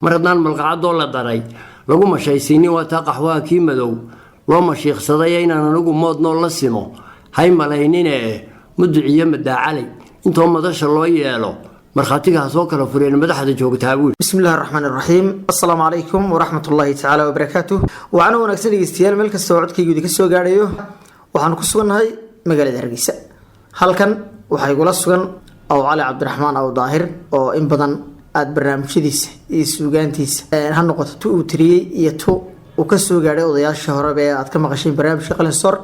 Mar haddaan malqacadoo la daray lagu mashaysiinin, waa taa qaxwaha kii madow loo mashiiqsaday. Inaan anigu moodnoo la simo hay malaynine, muduciyo madaacalay intoo madasha loo yeelo markhaatiga ha soo kala fureen madaxda joogtaa, buul. Bismi illahi raxmaan iraxiim. Assalaamu calaykum waraxmat ullaahi tacaala wabarakaatuh. Waxaana wanaagsan, dhegeystayaal, meel kasta oo codkaygu idinka soo gaadhayo. Waxaanu ku sugannahay magaalada Hargeysa. Halkan waxaa igula sugan Aw Cali Cabdiraxmaan Aw Daahir, oo in badan aada barnaamijyadiisa iyo suugaantiisa, ha noqoto tu uu tiriyey iyo tu uu ka soo gaadhay odayaashii horeba, ee aad ka maqasheen barnaamijka Qalinsoor.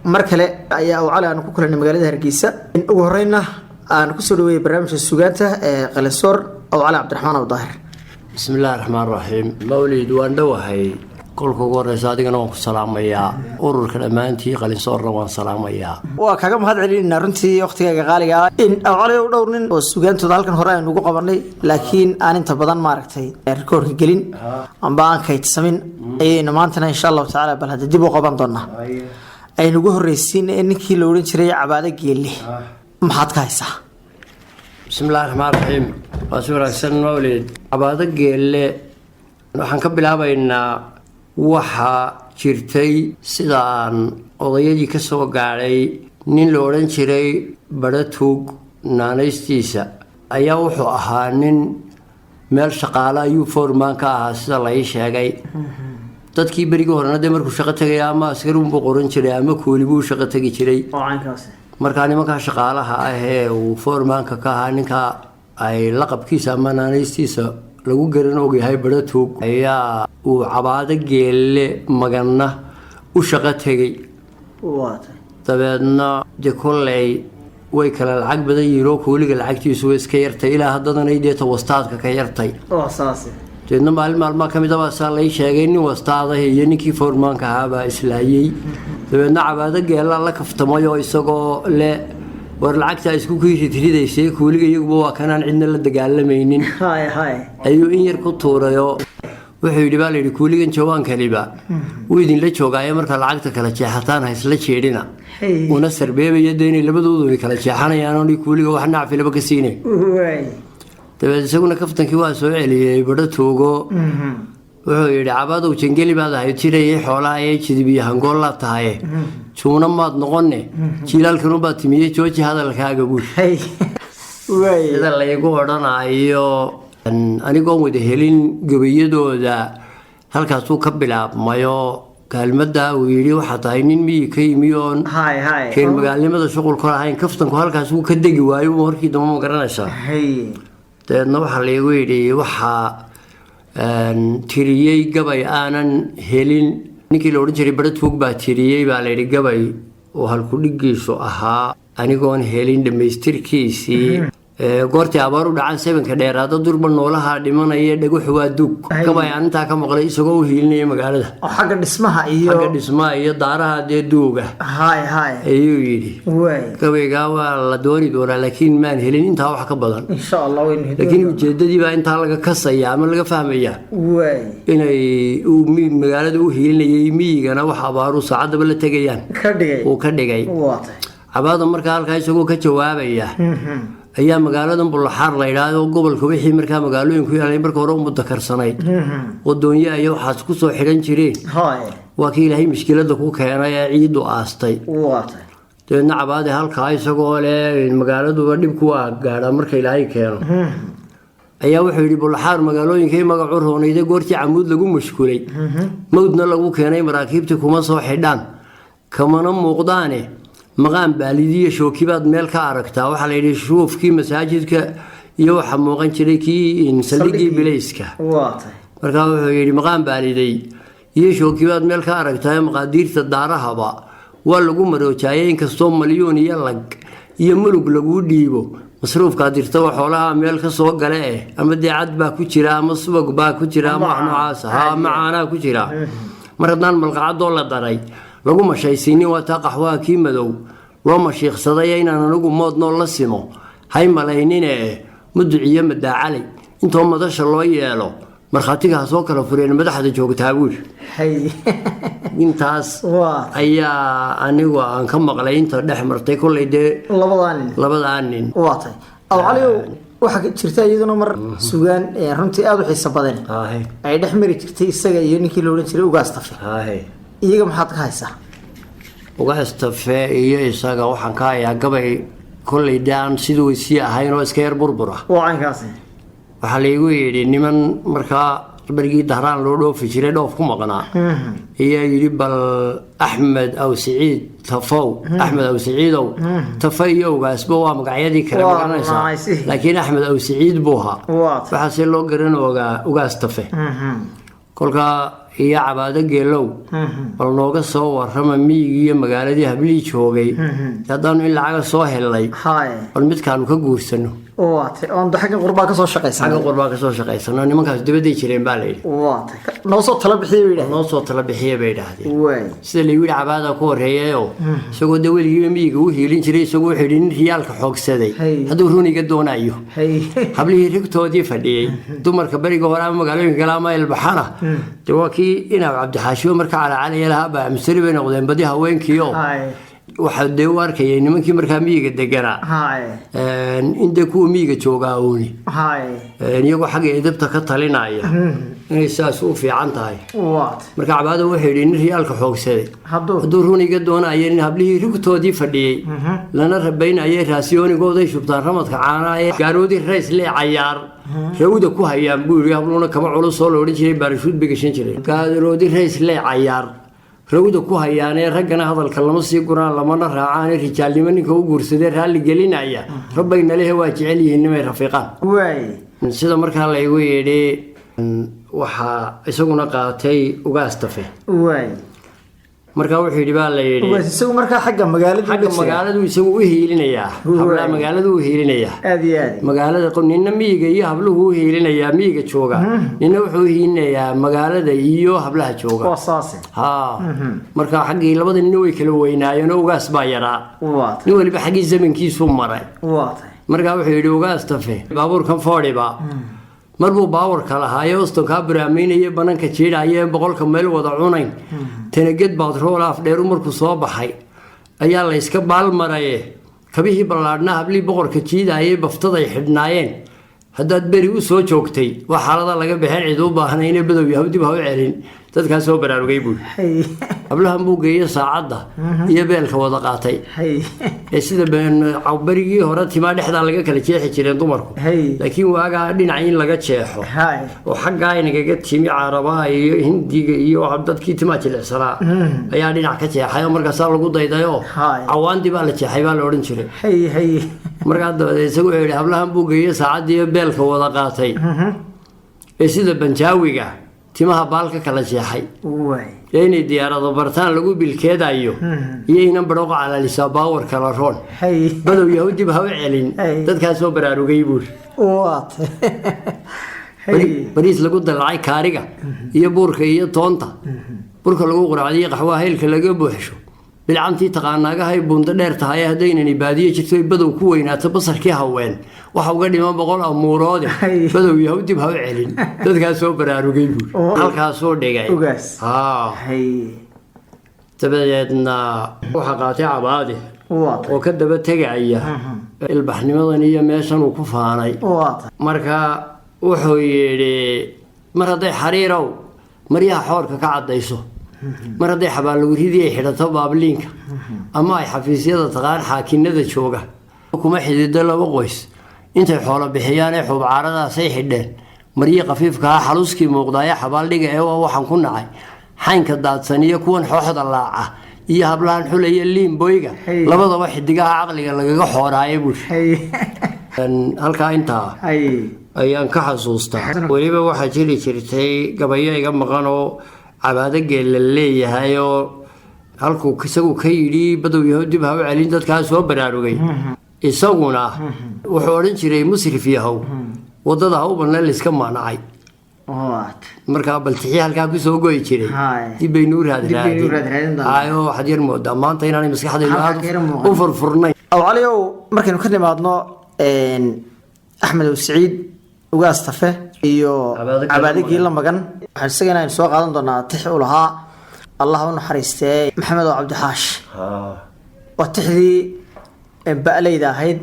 Mar kale ayaa Aw Cali aanu ku kulanay magaalada Hargeysa. Ugu horeyna aan kusoo dhaweeyay barnaamijka suugaanta ee Qalinsoor Aw Cali Cabdiraxmaan Aw Daahir. Bismi illahi raxmaan raxiim. Mawlid, waan dhowahay. Kolka ugu horeysa adigana waan ku salaamayaa, ururka dhammaantii Qalinsoorna waan salaamayaa. Waa kaga mahad celinayna runtii waqtigaaga qaaliga ah. In Aw Cali, dhowr nin oo suugaantooda halkan hore aynu ugu qabanay, laakiin aan inta badan maaragtay rikoorka gelin amba aan kaydsamin, ayaynu maantana insha Allahu tacaala bal hadda dib u qaban doonaa. Aynu ugu horreysiin ninkii la odhan jiray Cabaado Geelle, maxaad ka haysaa? Bismi illahi raxmaan raxiim. Waa si wanaagsan, Mawlid. Cabaado Geelle waxaan ka bilaabaynaa, waxaa jirtay, sidaan odayadii ka soo gaadhay, nin la odhan jiray Badhatuug naanaystiisa ayaa wuxuu ahaa nin meel shaqaale ayuu foormaan ka ahaa, sida la ii sheegay. Dadkii berigii horena dee markuu shaqo tegaya ama askari unbuu qoran jiray ama kooli buu shaqo tegi jiray. Markaa nimankaa shaqaalaha ah ee uu foormaanka ka ahaa, ninka ay laqabkiisa ama naanaystiisa lagu garan ogyahay Badhatuug, ayaa uu Cabaado Geelle maganna u shaqo tegay. Dabeedna dee kolley way kala lacag badan yihiin oo kooliga lacagtiisu way iska yartay, ilaa haddadanay deeta wastaadka ka yartay. Deedna maalin maalmaa ka mid a baa saa lay sheegay, nin wastaadah iyo ninkii foormaanka ahaabaa islaayey. Dabeedna Cabaado Geellaa la kaftamay oo isagoo le, "War lacagtaa isku kii ridridaysay, kooliga iyaguba waa kanaan cidna la dagaalamaynin," ayuu in yar ku tuurayoo wuxuu yidhi, baa layidhi, "Kuuligan jawaankaniba wuu idinla joogaayo, markaa lacagta kala jeexataan ha isla jeedhina." Una sarbeebaya dee inay labadooduni kala jeexanayaan oon kuuliga wax nacfilaba ka siinayn. Dabeed isaguna kaftankii waa soo celiyey Badho Tuugo. Wuxuu yidhi, "Cabadow, jangeli baad ahayd jirayay xoolaha ee jidibiyo hangoolaad tahaye, juuna maad noqonne, jiilaalkanunbaad timiye, jooji hadalkaaga," buuri. Sida laygu odhanaayo, anigoon wada helin gabayadooda, halkaasuu ka bilaabmayo kaalmada uu yidhi, "Waxaa tahay nin miyi ka yimi oon reer magaalnimada shuqul ka lahayn." Kaftanku halkaas wuu ka degi waayo markii dambe, ma garanaysaa? Dabeedna waxaa laygu yidhi, waxaa tiriyey gabay aanan helin ninkii la odhan jiray Badhatuug baa tiriyey, baa layidhi, gabay oo halkudhigiisu ahaa, anigoon helin dhammaystirkiisii, "Goortii abaar u dhacan sebanka dheeraada, durba noolaha dhimanaya, dhaguxu waa duug." Gabay aan intaa ka maqlay, isagoo u hiilinaya magaalada. Xagga dhismaha iyo xagga dhismaha iyo daaraha dee duuga ayuu yidhi. Gabaygaa waa la dooni doonaa, laakiin maan helin intaa wax ka badan. Insha Allah. Laakiin ujeedadii baa intaa laga kasaya ama laga fahmaya inay uu magaalada u hiilinayay, miyigana wax abaaru saacaddaba la tegayaan uu ka dhigay Cabaada. Markaa halkaa isagoo ka jawaabaya ayaa magaaladan Bullaxaar la yidhaahdo, gobolka wixii markaa magaalooyinku yaalay marka hore u mudakarsanayd, wadoonyo iyo waxaas kusoo xidhan jireen, waa kii Ilaahay mushkilada ku keenay ee ciiddu aastay. Dabeedna Cabaade halkaa isagoo leh magaaladuba dhibku waa gaadhaa marka Ilaahay keeno, ayaa wuxuu yidhi, "Bullaxaar magaalooyinkay magacu roonayda, goortii Camuud lagu mashkulay, mawdna lagu keenay, maraakiibtii kuma soo xidhaan kamana muuqdaane, maqaan baalidiyo shookibaad meel ka aragtaa." Waxaa la yidhi shuufkii masaajidka iyo waxaa muuqan jiray kii saldhiggii bilayska. Markaa wuxuu yidhi, "Maqaan baaliday iyo shookibaad meel ka aragtaa, maqaadiirta daarahaba waa lagu maroojaayay, inkastoo malyuun iyo lag iyo mulug laguu dhiibo, masruufkaa dirtaba xoolaha meel ka soo gale eh, ama dee cad baa ku jira ama subag baa ku jira ama wax noocaas ha ama caanaa ku jira. Mar haddaan malqacadoo la daray lagu mashaysiinin, waa taa qaxwaha kii madow loo mashiiqsaday. Inaan anigu moodnoo la simo hay malaynine, muduciyo madaacalay intoo madasha loo yeelo markhaatiga ha soo kala fureen madaxda joogtaa," buuri. Intaas ayaa anigu aan ka maqlay inta dhex martay kollay dee labadaa nin. Labadaa nin. Waa tahay, Aw Caliow. Waxaa jirta iyaduna mar sugaan runtii aada u xiiso badan ay dhex mari jirtay isaga iyo ninkii la odhan jiray Ugaas Tafe. Iyaga maxaad ka haysaa? Ugaas Tafe iyo isaga waxaan ka hayaa gabay kollay daan siduu sii ahayn oo iska yar burbur ah. Waa caynkaasi. Waxaa laygu yidhi niman markaa berigii Dahraan loo dhoofi jiray dhoof ku maqnaa ayaa yidhi, bal Axmed aw Siciid Tafow, Axmed aw Siciidow, Tafe iyo Ugaasba waa magacyadii kale, Waa magaranaysaa, magacyadii. laakiin Axmed aw Siciid buu ahaa. Waa waxaase loo garan ogaa Ugaas Tafe. Kolkaa iyo Cabaado Geelow, bal nooga soo warrama miyigii iyo magaaladii hablihii joogay, haddaanu in lacaga soo helnay, bal midkaanu ka guursano. Waa tay, oon xagga qurbaa kasoo shaqaysan. Xagga qurbaa kasoo shaqaysano, nimankaas dibadday jireen baa layidhi. Waa tay, noo soo tala bixiya bay yidhahdeen. Noo soo tala bixiya bay idhaahdeen. Waay. Sida laygu yidhi, Cabaadaa ku horreeyayoo isagoo dee weligiiba miyiga u hiilin jiray, isagoo wuxuu yidhi, nin riyaalka xoogsaday hadduu runiga doonayo, hablihii rigtoodii fadhiyey, dumarka beriga hore ama magaalooyinka kale ama ilbaxana, dee waa kii inaab Cabdixaashiyo marka calacalaya lahaa, baa musari bay noqdeen badi haweenkiioo. Waxaa dee u arkayay nimankii markaa miyiga deganaa in dee kuwa miyiga joogaa uuni iyagoo xagga edabta ka talinaya inay saas u fiican tahay. Waa tay. Marka Cabaado wuxuu yidhi, nin riyaalka xoogsaday hadduu hadduu runiga doonaya, nin hablihii rigtoodii fadhiyey lana rabaynayay, raasyoonigooday shubtaan ramadka caanaa ee gaaroodii rays lee cayaar rawda ku hayaan buu yidhi. Habluuna kama culus oo la odhan jiray baarashuud bay gashan jireen. Gaaroodi rays lee cayaar rawda ku hayaanee, raggana hadalka lama sii guraan lamana raacaane, rijaalnimo ninka u guursadee raalli gelinaya, rabbay nalehe waa jecel yihiin nimay rafiiqaan. Waay. Sida markaa laygu yidhi, waxaa isaguna qaatay Ugaas Tafe. Waay. Markaa wuxuu yidhi baa la yidhi, Ugaas isagu markaa xagga magaalada xagga magaaladu isagu u hiilinayaa, hablaha magaaladu u hiilinayaa. Aada iyo aad. Magaalada nina miyiga iyo habluhu u hiilinayaa miyiga jooga, nina wuxuu u hiilinayaa magaalada iyo hablaha jooga. Waa saase. Ha, marka xaggii labada nina way kala weynaayeenoo Ugaas baa yaraa. Waa tay. Nin waliba xaggii zamankiisuu maray. Waa tay. Markaa wuxuu yidhi Ugaas Tafe, baabuurkan Foodhiba mar buu baawarka lahaaye, Ostonkaa buraameynaya, bananka jiidhaya, 100-ka meel wada cunayn, tanaged batrool afdheeru markuu soo baxay ayaa la yska baalmaraye, kabihii ballaadhnaa hablihii boqorka jiidayay baftaday xidhnaayeen, haddaad beri u soo joogtay, waa xaalada laga baxeen cid u baahnayne, badow yahow dib ha u celin dadkaa soo baraarugay buui. Hablahan buu geeyo saacadda iyo beelka wada qaatay ee sida berigii hore timaa dhexdaa laga kala jeexi jireen dumarku, laakiin waagaa dhinac in laga jeexo oo xaggaa inagaga timi carabaha iyo Hindiga iyo dadkii timaa jilicsanaa ayaa dhinac ka jeexay oo markaasaa lagu daydayoo cawaandii baa la jeexay baa la odhan jiray. Markaa dabadeed isagu wuxuu yidhi, hablahan buu geeyo saacaddii iyo beelka wada qaatay ee sida banjaawiga timaha baalka kala jeexay ee inay diyaarado bartaan lagu bilkeedayo iyo inan badhooqa calalisaa baawar kala roon, badow yahow dib ha u celin dadkaa soo baraarugay buuri. Waa tay. Bariis lagu dalacay kaariga iyo buurka iyo toonta, burka lagu quraacdiyo qaxwaha haylka laga buuxsho, bilcantii taqaanaagahay buundo dheer tahay, haddaynani baadiyo jirto ay badow ku weynaato, basarkii haween waxa uga dhiman 100 amuuroode, badow yahow dib ha u celin dadkaa soo baraarugay buuri. Halkaasuu dhigay. Ugaas. Haa. Dabadeedna waxaa qaatay Cabaadi Waa tay. oo ka daba tegaya ilbaxnimadan iyo meeshan uu ku faanay. Waa tay. Marka wuxuu yidhi, mar hadday xariirow maryaha xoorka ka caddayso, mar hadday xabaalowridii ay xidhato baabliinka, ama ay xafiisyada taqaan xaakinada jooga, kuma xidido laba qoys intay xoolo bixiyaan ee xuubcaaradaasay xidheen maryii khafiifkaha, xaluskii muuqdaaye xabaaldhiga ee waa waxaan ku nacay xaynka daadsan iyo kuwan xooxda laaca iyo hablahan xulaya liimboyga, labadaba xidigaha caqliga lagaga xooraaye buuri. Halkaa intaa ayaan ka xasuustaa. Weliba waxaa jiri jirtay gabayo iga maqan oo Cabaado Geel la leeyahay oo halkuu isagu ka yidhi badow yahow dib ha u celin dadkaa soo baraarugay, isaguna wuxuu odhan jiray, musrif yahow wadada ha u banna layska maanacay. Waa tay. Markaa baltixii halkaa kusoo goyi jiray dib baynu u Dib baynu u raadraadin doonaa. Raadhayo waxaad yar moodaa maanta inaanay maskaxdaydu Halkaa aad ka yar muuqan. u furfurnayn. Aw Caliow, markaynu ka nimaadno Axmed ow Siciid Ugaas Tafe iyo Cabaado Geela. Cabaado Geela Magan, waxaan isagana aynu soo qaadan doonaa tix uu lahaa, Allah u naxariistee, Maxamed oo Cabdixaash. Waa tixdii ba'leyda ahayd.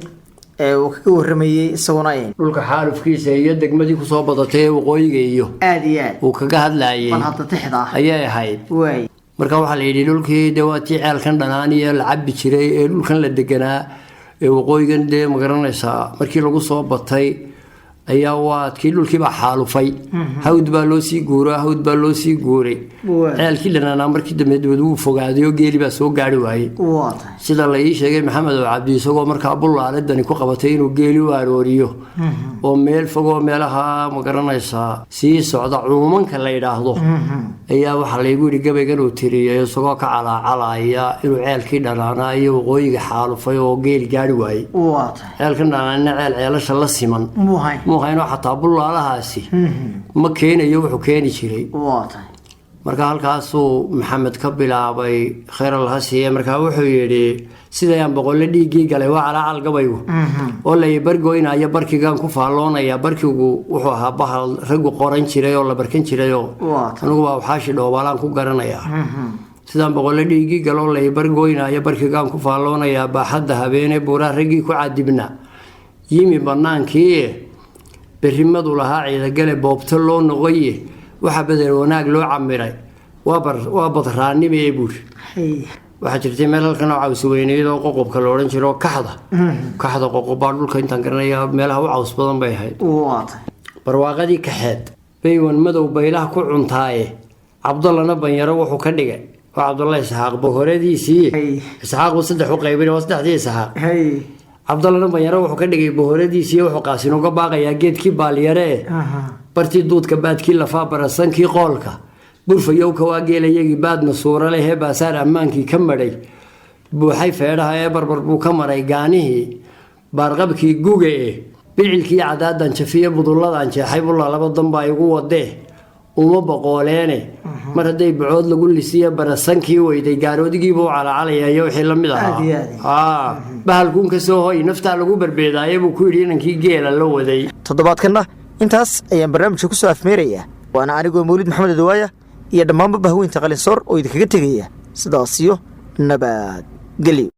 Ee uu kaga waramayey isaguna Dhulka xaalufkiisa iyo degmadii kusoo badatay ee waqooyiga iyo Aad iyo aad. uu kaga hadlaayey Bal hadda tixda ah. ayay ahayd. Marka waxaa la yidhi dhulkii dee waa tii ceelkan dhanaaniya la cabi jiray ee dhulkan la deganaa ee waqooyigan, dee ma garanaysaa, markii lagu soo batay ayaa waa kii dhulkiibaa xaalufay. Hawd baa loo sii guuro, hawd baa loo sii guuray. Ceelkii dhanaanaa markii dambe dibad wuu fogaaday oo geeli baa soo gaari waayey. Sida la ii sheegay, Maxamed oo Cabdi isagoo markaa bullaaladani ku qabatay inuu geeli u arooriyo oo meel fogoo meelaha, ma garanaysaa, sii socda cuumanka la yidhaahdo, ayaa waxaa laygu yidhi gabaygan uu tiriyay isagoo ka calaacalaya inuu ceelkii dhanaanaa iyo waqooyiga xaalufay oo geeli gaari waayey. Ceelkan dhanaanina ceel ceelasha la siman Muuhayn. Muuhaynoo xataa bullaalahaasi ma keenayo wuxuu keeni jiray. Marka halkaasuu Maxamed ka bilaabay, khayr allaha siiye. Markaa wuxuu yidhi: sidayaan boqolle dhiiggii galay, waa calaacal gabaygu, oo lay bargoynaayo barkigan ku faalloonaya. Barkigu wuxuu ahaa bahal raggu qoran jiray oo la barkan jirayoo anugu baa waxaashi dhoobalaan ku garanayaa. Sidaan boqolle dhiiggii galo lay bargoynaayo barkigan ku faalloonayaa, baaxadda habeene buuraa raggii ku cadibna yimi bannaankii berrimadu lahaa ciidagale boobto loo noqoye, waxa bedel wanaag loo camiray waa badraannime ee buuri. Waxaa jirtay meel halkan oo caws weyneyd oo Qoqobka la odhan jiro, kaxda kaxda Qoqobbaa dhulka intaan garanaya meelaha u caws badan bay ahayd. Barwaaqadii kaxeed baywan madow baylaha ku cuntaaye, Cabdallana banyaro wuxuu ka dhigay oo Cabdalla Isxaaq bohoradiisii. Isxaaq buu saddex u qaybin, waa saddexdii Isxaaq. Cabdallana banyaro wuxuu ka dhigay bohoradiisii. Wuxuu Qaasin uga baaqayaa geedkii baalyare, bartii duudka, baadkii lafaa, barasankii qoolka, burfayowka waa geelayagii baadna suura lehee, baasaar ammaankii ka madhay buuxay feedhaha ee barbar buu ka maray gaanihii baarqabkii guga e, bicilkii cadaadan jafiye budulladan jeexay bulla laba danbaa igu wadee uma boqooleene. Mar hadday bacood lagu lisiyo barasankii weyday, gaaroodigiibuu calacalaya iyo wixii la mid Aad iyo aad. ahaa. Bahalkuun ka soo hoy naftaa lagu barbeedaaye, buu ku yidhi inankii geela la waday. Toddobaadkanna intaas ayaan barnaamijka kusoo afmeerayaa, waana anigoo Mawlid Maxamed Adawaaya iyo dhammaanba bahweynta Qalinsoor oo idinkaga tegaya sidaas iyo nabadgelyo.